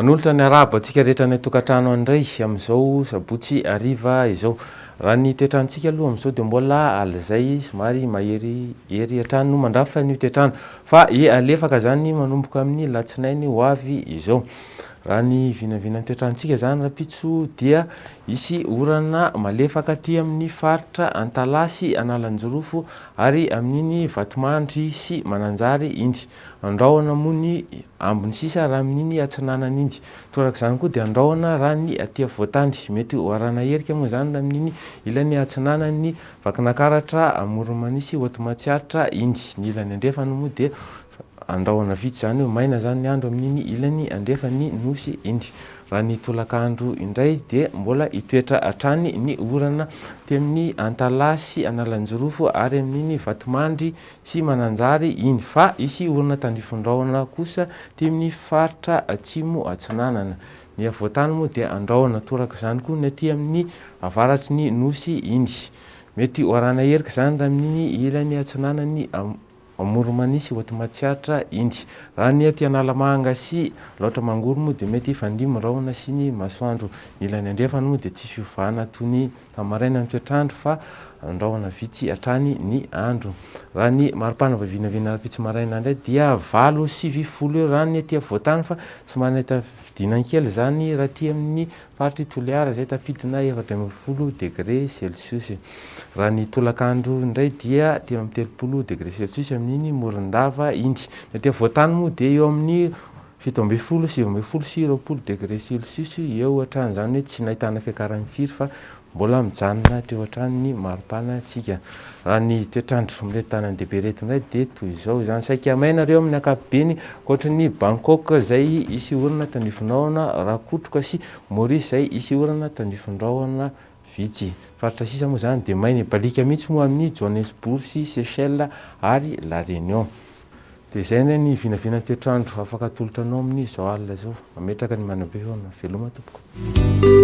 Manolotra ny arahaba antsika rehetra any an-tokantrano any indray amin'izao sabotsy hariva izao. Raha ny toetrantsika aloha amin'izao dia mbola alizay somary mahery hery hatrany no mandrafitra an'io toetrandro fa alefaka izany manomboka amin'ny latsinainy ho avy izao. Raha ny vinavinan'ny toetrantsika izany rahampitso dia hisy orana malefaka aty amin'ny faritra Antalaha sy Analanjirofo ary amin'iny Vatomandry sy Mananjary iny. Andrahona moa ny ambiny sisa raha amin'iny atsinanana iny. Torak'izany koa dia andrahona raha ny aty afovoantany. Mety ho arahana herika moa izany raha amin'iny ilany atsinanan'ny Vakinakaratra, Amoron'i Mania sy Haute Matsiatra iny. Ny ilany andrefana moa dia andrahona vitsy, izany hoe maina izany ny andro amin'iny ilany andrefan'ny Nosy iny. Raha ny tolakandro indray dia mbola hitoetra hatrany ny orana aty amin'ny Antalaha sy Analanjirofo ary amin'iny Vatomandry sy Mananjary iny fa hisy orana tandrifin-drahona kosa aty amin'ny faritra atsimo atsinanana. Ny afovoan-tany moa dia andrahona toraka izany koa ny aty amin'ny avaratry ny Nosy iny. Mety ho arahana herika izany raha amin'iny ilany atsinanan'ny Amoron'i-Mania sy Haute Matsiatra iny. Raha ny aty Analamanga sy Alaotra Mangoro moa dia mety hifandimby rahona sy ny masoandro. Ny ilany andrefana moa dia tsy fiovana toy ny Tamin'ny maraina ny toetr'andro fa andrahona vitsy hatrany ny andro. Raha ny maripana vao vinavina rahampitso maraina indray dia 98 eo raha ny aty afovoan-tany fa somary nahita fidinana kely izany raha aty amin'ny faritr'i Toliara izay tafidina 14 degre celsius. Raha ny tolakandro indray dia 33 degre celsius amin'iny Morondava iny. Ny aty afovoan-tany moa dia eo amin'ny 17, 19 sy 20 degré celsius eo hatrany, izany hoe tsy nahitana fiakarany firy fa mbola mijanona hatreo hatrany ny maripana antsika. Raha ny toetr'andro amin'ireto tanàn-dehibe ireto indray dia toy izao izany, saika maina ireo amin'ny ankapobeny ankoatry ny Bangkok izay hisy orana tandrifindrahona, Rakotroka sy Maurice izay hisy orana tandrifindrahona vitsy. Faritra sisa moa izany dia maina baliaka mihitsy moa amin'ny Johannesburg sy Seychelles ary La Réunion. Dia izay indray ny vinavinan'ny toetr'andro afaka atolotra anao amin'izao alina izao. Mametraka ny manam-peo. Veloma tompoko.